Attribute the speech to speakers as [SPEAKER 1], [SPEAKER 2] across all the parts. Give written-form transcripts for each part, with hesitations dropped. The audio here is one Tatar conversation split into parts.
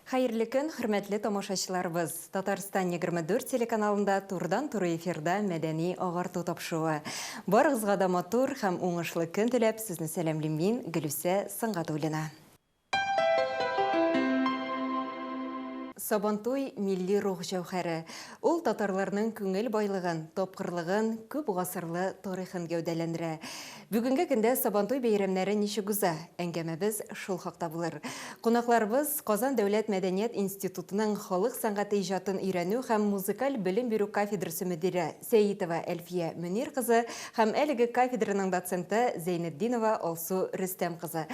[SPEAKER 1] Хәерле көн, хөрмәтле тамашачыларыбыз! Татарстан 24 телеканалында турыдан-туры эфирда мәдәни агарту тапшыруы. Барыгызга да матур һәм уңышлы көн теләп, сезне сәламлим мин, Гөлүсә Сөнгатуллина. Сабантуй, милли рух җәүһәре. Ул татарларның күңел байлыгын, тапкырлыгын, күп гасырлы тарихын гәүдәләндерә. Бүгенге көндә Сабантуй бәйрәмнәре ничек уза? Әңгәмәбез шул хакта булыр. Кунакларыбыз, Казан дәүләт мәдәният институтының халык сәнгате иҗатын өйрәнү һәм музыкаль белем бирү кафедрасы мөдире Сәитова Әлфия Мөнир кызы һәм әлеге кафедраның доценты Зәйнетдинова Алсу Рөстәм кызы.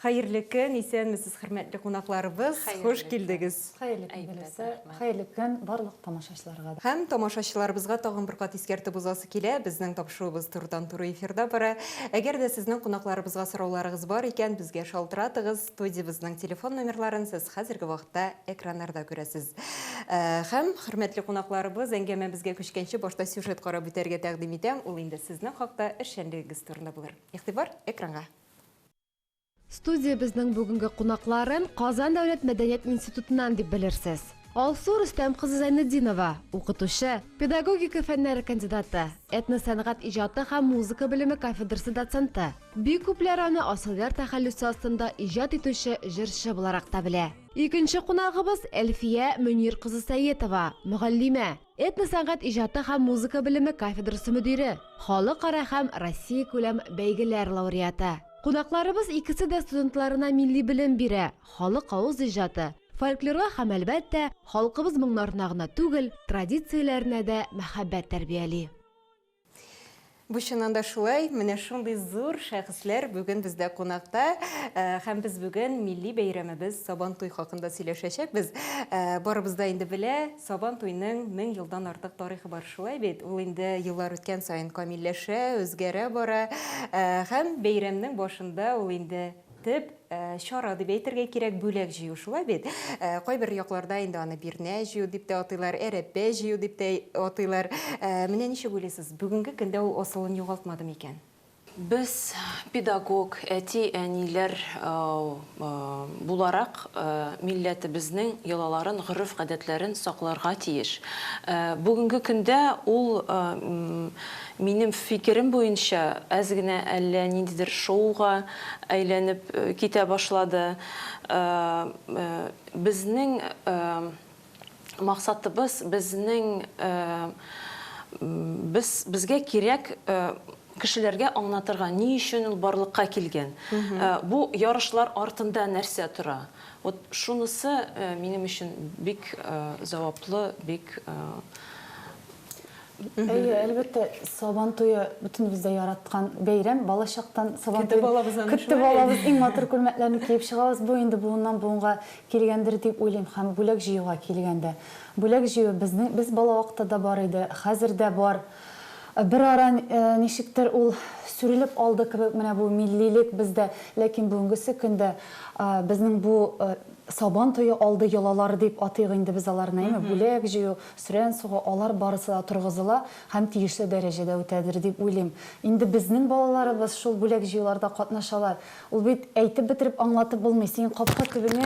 [SPEAKER 1] Хәерле көн, исәнмесез, хөрмәтле кунакларыбыз, хуш килдегез!
[SPEAKER 2] Хәерле көн, Гөлүсә. Хәерле көн барлык тамашачыларга да.
[SPEAKER 1] Һәм тамашачыларыбызга тагын бер кат искәртеп узасы килә, безнең тапшыруыбыз турыдан-туры эфирда бара. Әгәр дә сезнең кунакларыбызга сорауларыгыз бар икән, безгә шалтыратыгыз. Студиябезнең телефон номерларын сез хәзерге вакытта экраннарда күрәсез. Һәм, хөрмәтле кунакларыбыз, әңгәмәбезгә күчкәнче башта сюжет карап үтәргә тәкъдим итәм, ул инде сезнең хакта, эшчәнлегегез турында булыр. Игътибар, экранга!
[SPEAKER 3] Студиябезнең бүгенге кунакларын Казан дәүләт мәдәният институтыннан дип белерсез. Алсу Рөстәм кызы Зәйнетдинова, укытучы, педагогика фәннәре кандидаты, этносәнгать иҗаты һәм музыка белеме кафедрасы доценты. Бик күпләр аны Асылъяр тәхәллүсе астында иҗат итүче җырчы буларак та белә. Икенче кунагыбыз Әлфия Мөнир кызы Сәетова, мөгаллимә, этносәнгать иҗаты һәм музыка белеме кафедрасы мөдире, халыкара һәм Россиякүләм бәйгеләр лауреаты. Кунакларыбыз икесе дә студентларына милли белем бирә, халык авыз иҗаты, фольклорга һәм, әлбәттә, халкыбыз моңнарына гына түгел, традицияләренә дә мәхәббәт тәрбияли.
[SPEAKER 1] Бу чыннан да шулай, менә шундый зур шәхесләр бүген бездә кунакта. Һәм без бүген милли бәйрәмебез Сабантуй хакында сөйләшәчәкбез. Барыбыз да инде белә, Сабантуйның 1000 елдан артык тарихы бар. Шулай бит, ул инде еллар үткән саен камилләшә, үзгәрә бара. Һәм бәйрәмнең башында ул инде төп чара дип әйтергә кирәк, бүләк җыю, шулай бит? Кайбер якларда инде аны бирнә җыю дип тә атыйлар, әрәпә җыю дип тә атыйлар. Менә ничек уйлыйсыз, бүгенге көндә ул асылын югалтмады микән?
[SPEAKER 4] Без, педагог, әти-әниләр буларак, милләтебезнең йолаларын, гореф-гадәтләрен сакларга тиеш. Бүгенге көндә ул, минем фикерем буенча, әз генә әллә ниндидер шоуга әйләнеп китә башлады. Безнең максатыбыз, безнең без безгә кирәк кешеләргә аңлатырга, ни өчен ул барлыкка килгән, бу ярышлар артында нәрсә тора. Вот шунысы минем өчен бик җаваплы, бик.
[SPEAKER 2] Әйе, әлбәттә, Сабан туе бөтенебез дә яраткан бәйрәм. Балачактан Сабан туен
[SPEAKER 1] көтеп алабыз аны,
[SPEAKER 2] көтеп алабыз, иң матур күлмәкләрне киеп чыгабыз. Бу инде буыннан буынга килгәндер дип уйлыйм. Һәм бүләк җыюга килгәндә. Бүләк җыю безнең без бала вакытта да бар иде, хәзер дә бар. Берара ничектер ул сүрелеп алды кебек менә бу миллилек бездә. Ләкин бүгенгесе көндә безнең бу Сабан туе алды йолалары дип атыйк инде без аларны, әйме, бүләк җыю, сөрән сугу, алар барысы да торгызыла һәм тиешле дәрәҗәдә үтәдер дип уйлыйм. Инде безнең балаларыбыз шул бүләк җыюларда катнашалар. Ул бит әйтеп бетереп аңлатып булмый. Синең капка төбеңә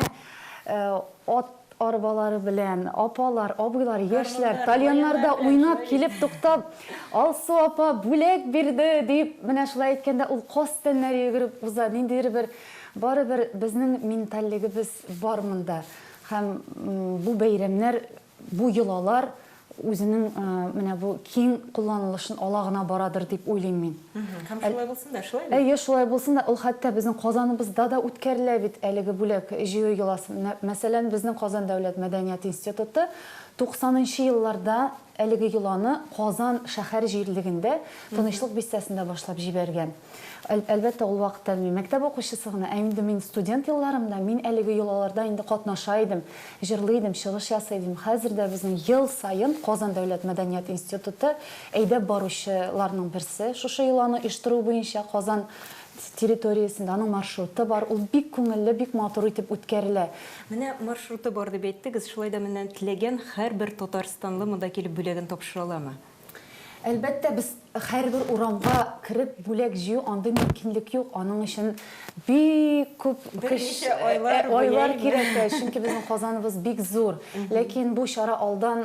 [SPEAKER 2] ат арбалары белән апалар, абыйлар, яшьләр, тальяннарда уйнап килеп туктап, Алсу апа бүләк бирде, дип, менә шулай әйткәндә ул каз тәннәре йөгереп уза. Ниндидер бер Барыбер безнең ментальлегебез бар монда. Һәм бу бәйрәмнәр, бу йолалар үзенең менә бу киң кулланылышын ала гына барадыр дип уйлыйм мин.
[SPEAKER 1] Һәм шулай булсын да, шулай бит?
[SPEAKER 2] Әйе, шулай булсын да. Ул хәтта безнең Казаныбызда да үткәрелә бит әлеге бүләк җыю йоласы. Менә, мәсәлән, безнең Казан дәүләт мәдәният институты 90 нчы елларда әлеге йоланы Казан шәһәр җирлегендә, Тынычлык бистәсендә башлап җибәргән. Әлбәттә, ул вакытта мин мәктәп укучысы гына, ә инде мин студент елларымда мин әлеге йолаларда инде катнаша идем, җырлый идем, чыгыш ясый идем. Хәзер дә безнең ел саен Казан дәүләт мәдәният институты әйдәп баручыларның берсе шушы йоланы оештыру буенча Казан территориясендә аның маршруты бар. Ул бик күңелле, бик матур итеп үткәрелә.
[SPEAKER 1] Менә маршруты бар дип әйттегез, шулай да менә теләгән һәрбер татарстанлы монда килеп бүләген тапшыра аламы?
[SPEAKER 2] Әлбәттә, без Һәрбер урамга кереп бүләк җыю андый мөмкинлек юк. Аның өчен бик күп көч,
[SPEAKER 1] айлар,
[SPEAKER 2] айлар кирәк, чөнки безнең Казаныбыз бик зур. Ләкин бу чара алдан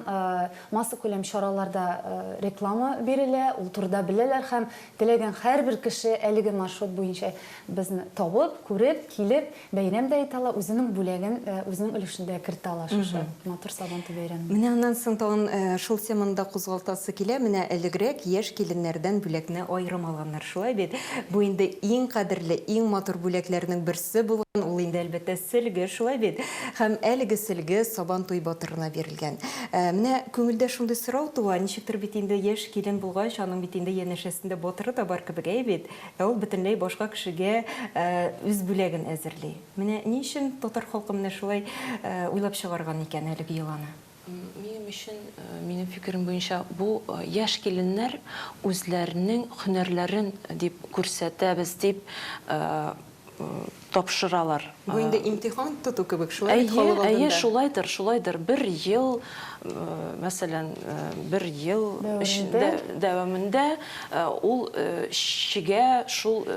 [SPEAKER 2] массакүләм чараларда реклама бирелә, ул турыда беләләр һәм теләгән һәрбер кеше әлеге маршрут буенча безне табып, күреп, килеп, Бәйрәм дә итә ала, үзенең бүләген, үзенең өлешен дә кертә ала шушы матур Сабантуй бәйрәменә.
[SPEAKER 1] Менә аннан соң тагын шул теманы да кузгалтасы килә, менә элегрәк яшь киленнәрдән бүләкне аерым алганнар, шулай бит? Бу инде иң кадерле, иң матур бүләкләрнең берсе булган, ул инде, әлбәттә, сөлге, шулай бит? Һәм әлеге сөлге Сабантуй батырына бирелгән. Менә күңелдә шундый сорау туа, ничектер бит инде яшь килен булгач, аның бит инде янәшәсендә батыры да бар кебек, әй бит? Ә ул бөтенләй башка кешегә үз бүләген әзерли. Менә ни өчен татар халкы менә шулай уйлап чыгарган икән әлеге йоланы?
[SPEAKER 4] Минем өчен, минем фикерем буенча, бу яшь киленнәр үзләренең һөнәрләрен дип күрсәтәбез дип тапшыралар.
[SPEAKER 1] Бу инде имтихан тоту кебек, шулай бит халык алдында?
[SPEAKER 4] Әйе, әйе, шулайдыр, шулайдыр. Бер ел, мәсәлән, бер ел дәвамында ул чигә шул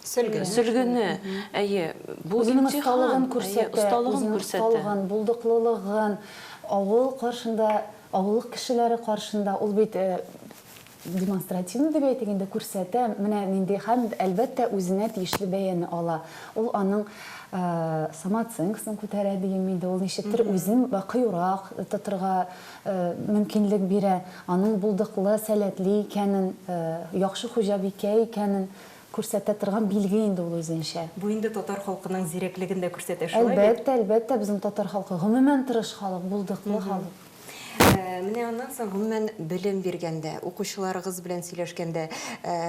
[SPEAKER 4] сөлгене. Әйе, бу
[SPEAKER 2] имтихан. Үзенең осталыгын күрсәтә, үзенең осталыгын, булдыклылыгын авыл каршында, авыл кешеләре каршында. Ул бит Демонстративно дип әйтик инде, күрсәтә, менә нинди һәм, әлбәттә, үзенә тиешле бәяне ала. Ул аның самооценкасын күтәрә диим инде, ул ничектер үзен кыюрак тотырга мөмкинлек бирә, аның булдыклы, сәләтле икәнен, яхшы хуҗабикә икәнен күрсәтә торган билге инде ул үзенчә.
[SPEAKER 1] Бу инде татар халкының зирәклеген дә күрсәтә, шулай бит?
[SPEAKER 2] Әлбәттә, әлбәттә, безнең татар халкы гомумән тырыш халык, булдыклы халык.
[SPEAKER 1] Менә аннан соң, гомумән, белем биргәндә, укучыларыгыз белән сөйләшкәндә,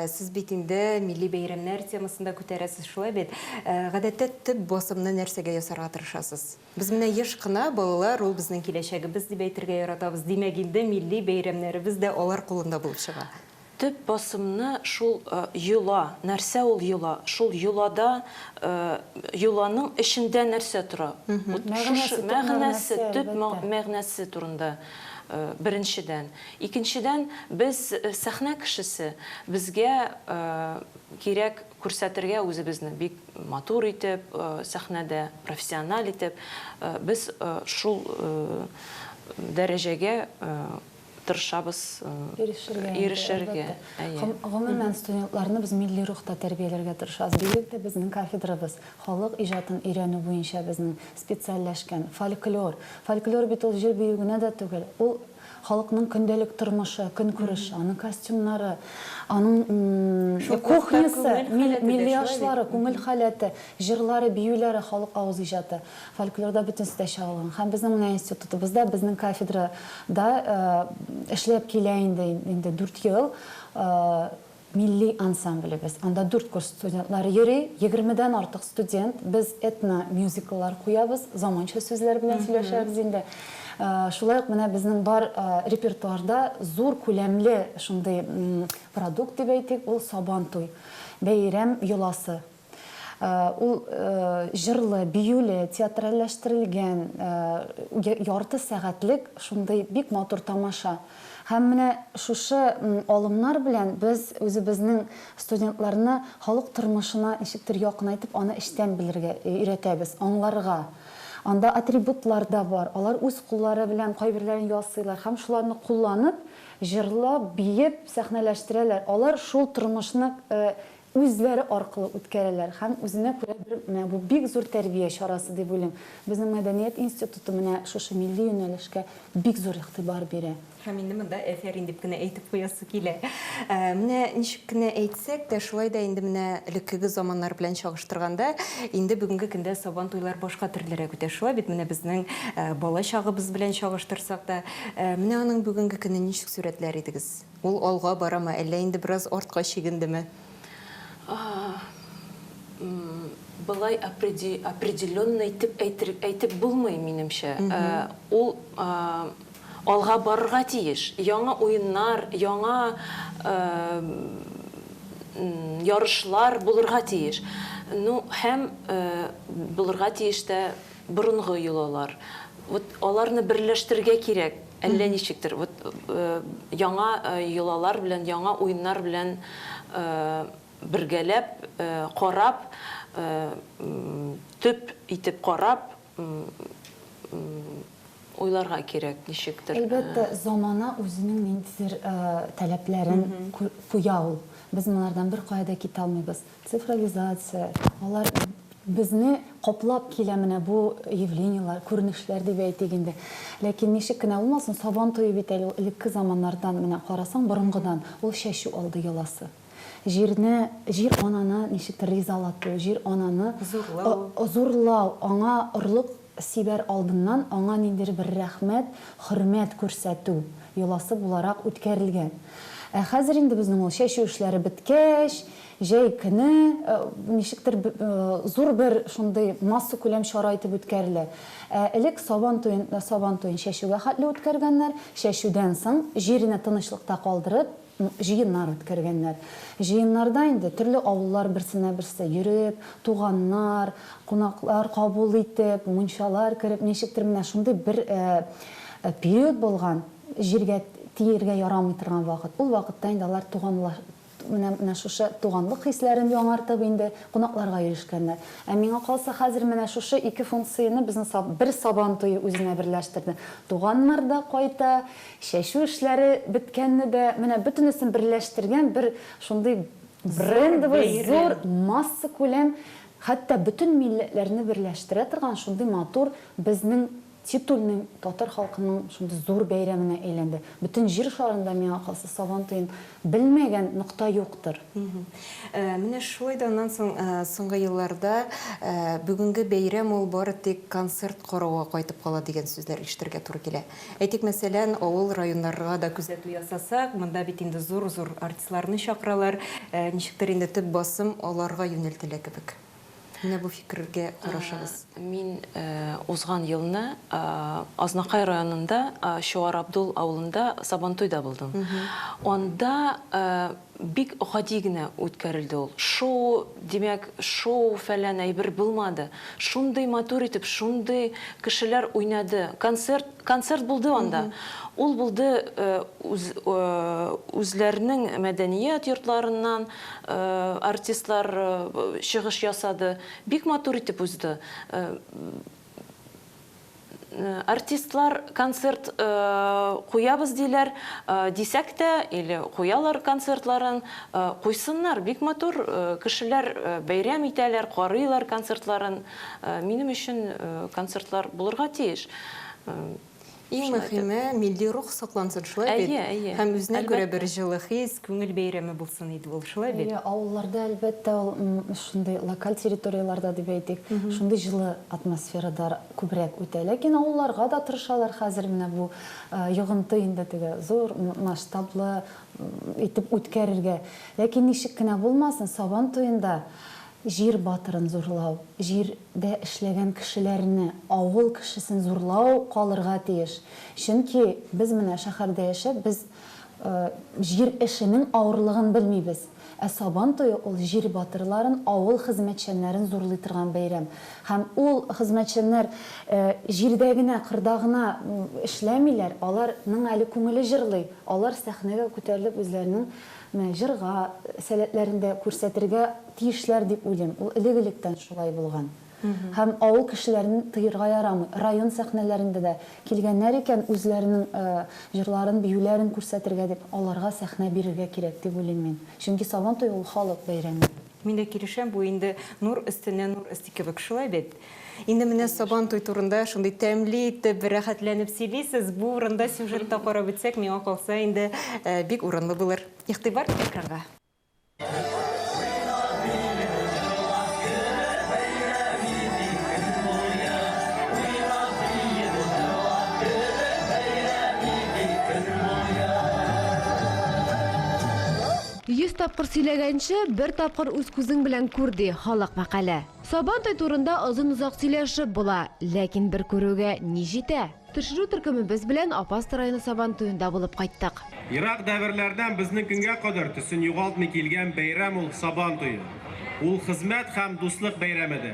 [SPEAKER 1] сез бит инде милли бәйрәмнәр темасын да күтәрәсез, шулай бит? Гадәттә, төп басымны нәрсәгә ясарга тырышасыз? Без менә еш кына, балалар, ул безнең киләчәгебез, дип әйтергә яратабыз. Димәк инде, милли бәйрәмнәребез дә алар кулында булып чыга.
[SPEAKER 4] Төп басымны шул йола, нәрсә ул йола, шул йолада, йоланың эчендә нәрсә тора, вот шушы мәгънәсе, төп мәгънәсе турында беренчедән. Икенчедән, без сәхнә кешесе, безгә кирәк күрсәтергә үзебезне бик матур итеп, сәхнәдә, профессиональ итеп, без шул дәрәҗәгә тырышабыз ирешергә.
[SPEAKER 2] Әйе. Гомумән, студентларны без милли рухта тәрбияләргә тырышабыз. Бигрәк тә безнең кафедрабыз халык иҗатын өйрәнү буенча безнең специальләшкән. Фольклор. Фольклор бит ул җыр-бию генә дә түгел. Ул халыкның көндәлек тормышы, көнкүреше, аның костюмнары, аның кухнясы, милли ашлары, күңел халәте, җырлары, биюләре, халык авыз иҗаты. Фольклорда бөтенесе дә чагылган. Һәм безнең менә институтыбызда, безнең кафедрада эшләп килә инде, инде дүрт ел милли ансамблебез. Анда дүрт курс студентлары йөри, егермедән артык студент. Без этно-мюзикллар куябыз, заманча сүзләр белән сөйләшәбез инде. Шулай ук менә безнең бар репертуарда зур күләмле шундый продукт дип әйтик, ул Сабантуй, бәйрәм йоласы. Ул җырлы, биюле, театральләштерелгән, ярты сәгатьлек шундый бик матур тамаша. Һәм менә шушы алымнар белән без үзебезнең студентларны халык тормышына ничектер якынайтып, аны эчтән белергә өйрәтәбез, аңларга. Анда атрибутлар да бар, алар үз куллары белән кайберләрен ясыйлар һәм шуларны кулланып, җырлап, биеп сәхнәләштерәләр. Алар шул тормышны Үзләре аркылы үткәрәләр һәм үзенә күрә бер менә бу бик зур тәрбия чарасы дип уйлыйм. Безнең мәдәният институты менә шушы милли юнәлешкә бик зур игътибар бирә.
[SPEAKER 1] Һәм инде монда әфәрин дип кенә әйтеп куясы килә. Менә ничек кенә әйтсәк тә, шулай да инде менә элеккеге заманнар белән чагыштырганда, инде бүгенге көндә Сабан туйлар башка төрлерәк үтә. Шулай бит, менә безнең бала чагыбыз белән чагыштырсак та, менә аның бүгенге көнен ничек сурәтләр идегез? Ул алга барамы, әллә инде бераз артка чигендеме?
[SPEAKER 4] Болай определенно итеп әйтеп булмый, минемчә. Ул алга барырга тиеш. Яңа уеннар, яңа ярышлар булырга тиеш. Ну, һәм булырга тиеш тә борынгы йолалар. Вот аларны берләштерергә кирәк. Әллә ничектер, вот яңа йолалар белән, яңа уеннар белән бергәләп карап, төп итеп карап уйларга кирәк, ничектер.
[SPEAKER 2] Әлбәттә, замана үзенең ниндидер таләпләрен куя ул. Без моңардан беркая да китә алмыйбыз. Цифровизация, алар безне каплап килә менә бу явлениелар, күренешләр дип әйтик инде. Ләкин ничек кенә булмасын, Сабан туе бит әле ул элекке заманнардан, менә карасаң, борынгыдан, ул чәчү алды йоласы. Җирне, җир-ананы ничектер ризалату, җир-ананы
[SPEAKER 1] Зурлау.
[SPEAKER 2] зурлау, аңа орлык сибәр алдыннан аңа ниндидер бер рәхмәт, хөрмәт күрсәтү йоласы буларак үткәрелгән. Ә хәзер инде безнең ул чәчү эшләре беткәч, җәй көне ничектер зур бер шундый массакүләм чара итеп үткәрелә. Ә элек Сабан туен, Сабан туен чәчүгә хәтле үткәргәннәр, чәчүдән соң җирне тынычлыкта калдырып, җыеннар үткәргәннәр. Җыеннарда инде төрле авыллар берсенә берсе йөреп, туганнар, кунаклар кабул итеп, мунчалар кереп, ничектер менә шундый бер период булган, җиргә тиергә ярамый торган вакыт. Ул вакытта инде алар туганлаш, менә менә шушы туганлык хисләрен яңартып инде кунакларга йөрешкәннәр. Ә миңа калса, хәзер менә шушы ике функцияне безнең бер Сабан туе үзенә берләштерде. Туганнар да кайта, Чәчү эшләре беткәнне дә, менә бөтенесен берләштергән бер шундый брендовый, зур, массакүләм, хәтта бөтен милләтләрне берләштерә торган шундый матур безнең титульный татар халкының шундый зур бәйрәменә әйләнде. Бөтен җир шарында, миңа калса, Сабан туен белмәгән нокта юктыр.
[SPEAKER 1] Менә шулай да аннан соң соңгы елларда бүгенге бәйрәм ул бары тик концерт карауга кайтып кала дигән сүзләр ишетергә туры килә. Әйтик, мәсәлән, авыл районнарга да күзәтү ясасак, монда бит инде зур-зур артистларны чакыралар, ничектер инде төп басым аларга юнәлтелә кебек. Менә бу фикергә карашыгыз.
[SPEAKER 4] Мин узган елны Азнакай районында Чуар Абдул авылында Сабантуйда булдым. Анда бик гади генә үткәрелде ул. Шоу, димәк, шоу-фәлән әйбер булмады. Шундый матур итеп, шундый кешеләр уйнады. Концерт, концерт булды анда. Ул булды үз, үзләренең мәдәният йортларыннан артистлар чыгыш ясады. Бик матур итеп узды. Артистлар концерт куябыз диләр, дисәк тә, или куялар концертларын, куйсыннар, бик матур, кешеләр бәйрәм итәләр, карыйлар концертларын. Минем өчен концертлар булырга тиеш.
[SPEAKER 1] Иң мөһиме, милли рух саклансын, шулай бит?
[SPEAKER 4] Әйе, әйе.
[SPEAKER 1] Һәм үзенә күрә бер җылы хис, күңел бәйрәме булсын иде ул, шулай бит?
[SPEAKER 2] Әйе, авылларда, әлбәттә, ул шундый локаль территорияләрдә дип әйтик, шундый җылы атмосферада күбрәк үтә. Ләкин авылларга да тырышалар хәзер менә бу йогынты инде теге зур масштаблы итеп үткәрергә. Ләкин ничек кенә булмасын, Сабан туенда җир батырын зурлау, җирдә эшләгән кешеләрне, авыл кешесен зурлау калырга тиеш. Чөнки без менә шәһәрдә яшәп, без җир эшенең авырлыгын белмибез. Ә Сабан туе ул җир батырларын, авыл хезмәтчәннәрен зурлый торган бәйрәм. Һәм ул хезмәтчәннәр җирдә генә, кырда гына эшләмиләр, аларның әле күңеле җырлый, алар сәхнәгә күтәрелеп үзләренең Менә җырга сәләтләрен дә күрсәтергә тиешләр дип уйлыйм. Ул элек-электән шулай булган. Һәм авыл кешеләрен тыерга ярамый. Район сәхнәләрендә дә килгәннәр икән, үзләренең җырларын, биюләрен күрсәтергә дип, аларга сәхнә бирергә кирәк дип уйлыйм мин. Чөнки Сабан туе ул халык бәйрәме.
[SPEAKER 1] Мин дә килешәм, бу инде нур өстенә нур өсти кебек, шулай бит? Инде менә Сабан туй турында шундый тәмле итеп, рәхәтләнеп сөйлисез. Бу урында сюжет та карап үтсәк, миңа калса инде бик урынлы булыр. Игътибар экранга.
[SPEAKER 3] 100 тапкыр сөйләгәнче, бер тапкыр үз күзең белән күр, ди халык мәкале. Сабантуй турында озын-озак сөйләшеп була, ләкин бер күрүгә ни җитә? Төшерү төркемебез белән Апас районы Сабантуенда булып кайттык.
[SPEAKER 5] Ерак дәверләрдән безнең көнгә кадәр төсен югалтмый килгән бәйрәм ул Сабан туе. Ул хезмәт һәм дуслык бәйрәме дә.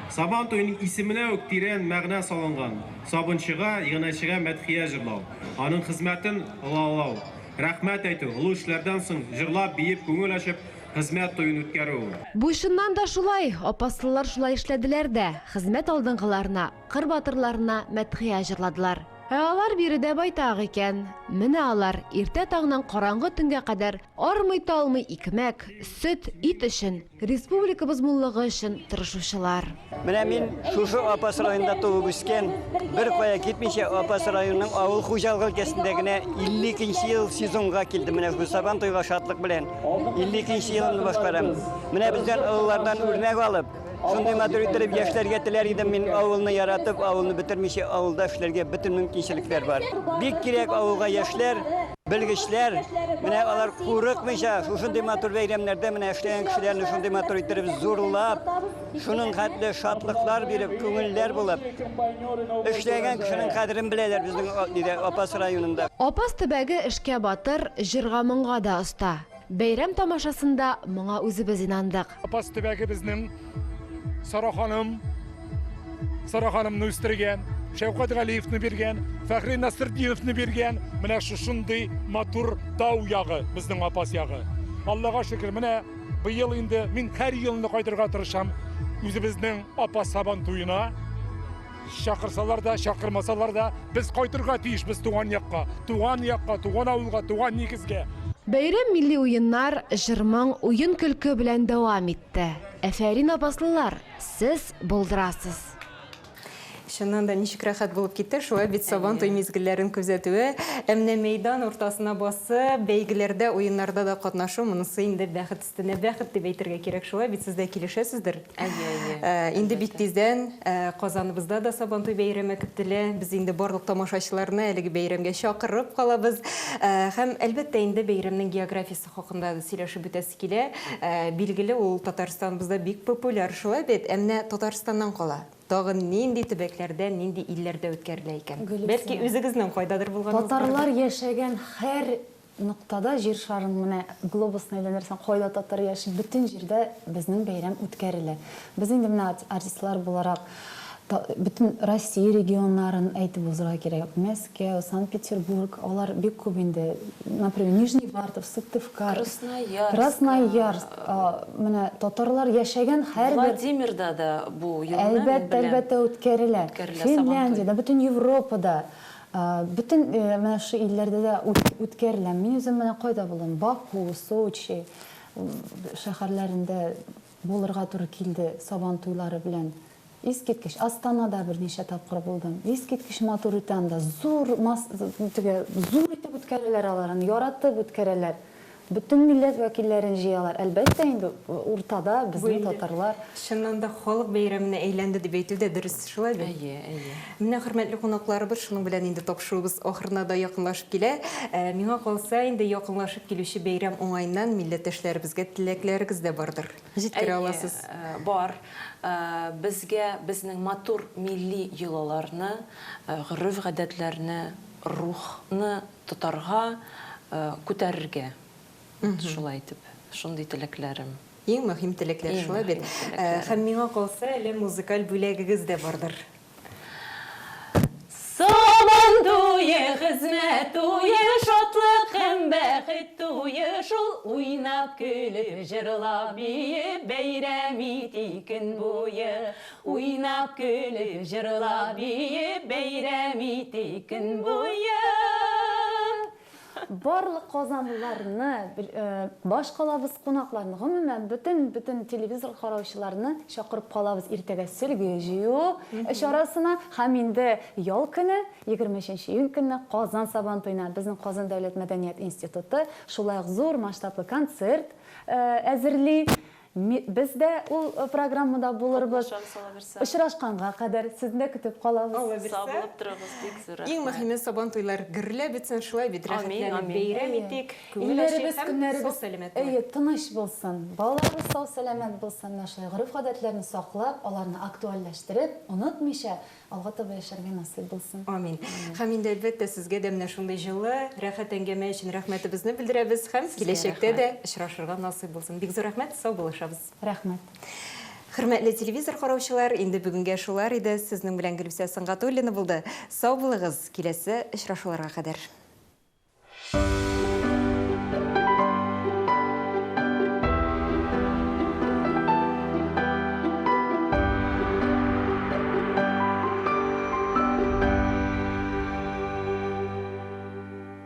[SPEAKER 5] Сабан туеның исеменә үк тирән мәгънә салынган, сабынчыга, иганәчегә мәдхия җырлау, аның хезмәтен олылау, рәхмәт әйтү, олы эшләрдән соң җырлап-биеп, күңел ачып, хезмәт туен үткәрү ул.
[SPEAKER 3] Бу чыннан да шулай, апаслылар шулай эшләделәр дә, хезмәт алдынгыларына, кыр батырларына мәдхия җырладылар. Ә алар биредә байтак икән. Менә алар, иртә таңнан караңгы төнгә кадәр армый-талмый икмәк, сөт, ит өчен, республикабыз муллыгы өчен тырышучылар.
[SPEAKER 6] Менә мин шушы Апас районында туып үскән, беркая китмичә Апас районының авыл хуҗалыгы өлкәсендә генә 52 нче ел сезонга килдем. Менә бу Сабантуйга шатлык белән 52 нче елымны башкарам. Менә бездән олылардан үрнәк алып, Шундый матур иттереп яшьләргә теләр идем мин авылны яратып, авылны бетермичә авылда эшләргә бөтен мөмкинчелекләр бар. Бик кирәк авылга яшьләр, белгечләр. Менә алар курыкмыйча шушындый матур бәйрәмнәрдә менә эшләгән кешеләрне шундый матур иттереп зурлап, шуның хәтле шатлыклар биреп, күңелләр булып, эшләгән кешенең кадерен беләләр безнең нидә Апас районында.
[SPEAKER 3] Апас төбәге эшкә батыр, җырга-моңга да оста. Бәйрәм тамашасында моңа үзебез инандык.
[SPEAKER 7] Апас төбәге безнең Сара ханым, Сара ханымны үстергән, Шәүкәт Галиевны биргән, Фәхри Насретдиновны биргән. Менә шушындый матур тау ягы безнең Апас ягы. Аллага шөкер, менә быел инде мин һәр елны кайтырга тырышам үзебезнең Апас Сабан туена. Чакырсалар да, чакырмасалар да, без кайтырга тиешбез туган якка. Туган якка, туган авылга, туган нигезгә.
[SPEAKER 3] Бәйрәм милли уеннар, җыр-моң, уен-көлке белән дәвам итте. Афәрин, апаслылар, сез булдырасыз!
[SPEAKER 1] Чыннан да, ничек рәхәт булып китте шулай бит Сабан туй мизгелләрен күзәтүе. Ә менә мәйдан уртасына басып, бәйгеләрдә, уеннарда да катнашу, монысы инде бәхет өстенә бәхет дип әйтергә кирәк. Шулай бит, сез дә килешәсездер?
[SPEAKER 4] Әйе, әйе.
[SPEAKER 1] Инде бик тиздән Казаныбызда да Сабантуй бәйрәме көтелә. Без инде барлык тамашачыларны әлеге бәйрәмгә чакырып калабыз. Һәм, әлбәттә, инде бәйрәмнең географиясе хакында да сөйләшеп үтәсе килә. Билгеле, ул Татарстаныбызда бик популяр, шулай бит? Ә менә Татарстаннан кала, тагын нинди төбәкләрдә, нинди илләрдә үткәрелә икән? Бәлки, үзегезнең кайдадыр булганыгыз бардыр?
[SPEAKER 2] Татарлар яшәгән һәр Ноктада җир шарын менә глобусны әйләндерсәң, кайда татар яши, бөтен җирдә безнең бәйрәм үткәрелә. Без инде менә артистлар буларак бөтен Россия регионнарын әйтеп узырга кирәк. Мәскәү, Санкт-Петербург, алар бик күп инде. Например, Нижневартовск, Сыктывкар,
[SPEAKER 4] Красноярск.
[SPEAKER 2] Красноярск, менә татарлар яшәгән һәрбер
[SPEAKER 4] Владимирда да бу елны, мин
[SPEAKER 2] Әлбәттә,
[SPEAKER 4] беләм,
[SPEAKER 2] әлбәттә үткәрелә.
[SPEAKER 4] үткәрелә Сабантуй.
[SPEAKER 2] Финляндиядә, бөтен Европада. Бөтен менә шушы илләрдә дә үткәрелә. Мин үзем менә кайда булдым? Баку, Сочи шәһәрләрендә булырга туры килде Сабан туйлары белән. Искиткеч. Астанада берничә тапкыр булдым. Искиткеч матур үтә анда. Зур масс теге зур итеп үткәрәләр алар аны, яратып үткәрәләр. Бөтен милләт вәкилләрен җыялар. Әлбәттә инде, уртада безнең татарлар.
[SPEAKER 1] Чыннан да халык бәйрәменә әйләнде дип әйтү дә дөрес, шулай бит?
[SPEAKER 4] Әйе, әйе.
[SPEAKER 1] Менә, хөрмәтле кунакларыбыз, шуның белән инде тапшыруыбыз ахырына да якынлашып килә. Миңа калса, инде якынлашып килүче бәйрәм уңаеннан милләттәшләребезгә теләкләрегез дә бардыр. Җиткерә аласыз.
[SPEAKER 4] Әйе, бар. Безгә безнең матур милли йолаларны, гореф-гадәтләрне, рухны Тотарга, күтәрергә. Шулай итеп, шундый теләкләрем.
[SPEAKER 1] Иң мөһим теләкләр шулай бит. Һәм миңа калса, әле музыкаль бүләгегез дә бардыр.
[SPEAKER 4] Сабан туе, хезмәт туе, шатлык һәм бәхет туе шул, уйнап, көлеп, җырлап, биеп, бәйрәм итик көн буе. Уйнап, көлеп, җырлап, биеп, бәйрәм итик көн буе.
[SPEAKER 2] Барлык казанлыларны, башкалабыз кунакларын, гомумән, бөтен-бөтен телевизор караучыларны чакырып калабыз иртәгә сөлге җыю чарасына һәм инде ял көне, 23 июнь көнне Казан Сабантуена безнең Казан дәүләт мәдәният институты шулай ук зур масштаблы концерт әзерли. Без дә ул программада булырбыз.
[SPEAKER 4] Катнашабыз, Алла бирсә.
[SPEAKER 2] Очрашканга кадәр сезне дә көтеп калабыз.
[SPEAKER 1] Алла
[SPEAKER 4] Сау
[SPEAKER 1] бирсә.
[SPEAKER 4] булып торыгыз, бик зур
[SPEAKER 1] Иң
[SPEAKER 4] рәхмәт.
[SPEAKER 1] мөһиме Сабан туйлар гөрләп бетсен, шулай бит,
[SPEAKER 4] Амин,
[SPEAKER 1] рәхәтләнеп
[SPEAKER 4] амин.
[SPEAKER 1] бәйрәм
[SPEAKER 2] Әйе.
[SPEAKER 1] итик, күңел ачыйк
[SPEAKER 2] Илләребез,
[SPEAKER 1] һәм
[SPEAKER 2] көннәребез,
[SPEAKER 1] сау-сәламәт булыйк.
[SPEAKER 2] әйе, тыныч булсын, балаларыбыз сау-сәламәт булсын, менә шулай гореф-гадәтләрне саклап, аларны актуальләштереп, онытмыйча, Алга таба яшәргә насыйп булсын.
[SPEAKER 1] Амин. Һәм инде, әлбәттә, сезгә дә менә шундый җылы, рәхәт әңгәмә өчен рәхмәтебезне белдерәбез һәм киләчәктә дә очрашырга насыйп булсын. Бик зур рәхмәт, сау булышабыз.
[SPEAKER 2] Рәхмәт.
[SPEAKER 1] Хөрмәтле телевизор караучылар, инде бүгенгә шулар иде. Сезнең белән Гөлүсә Сөнгатуллина булды. Сау булыгыз, киләсе очрашуларга кадәр.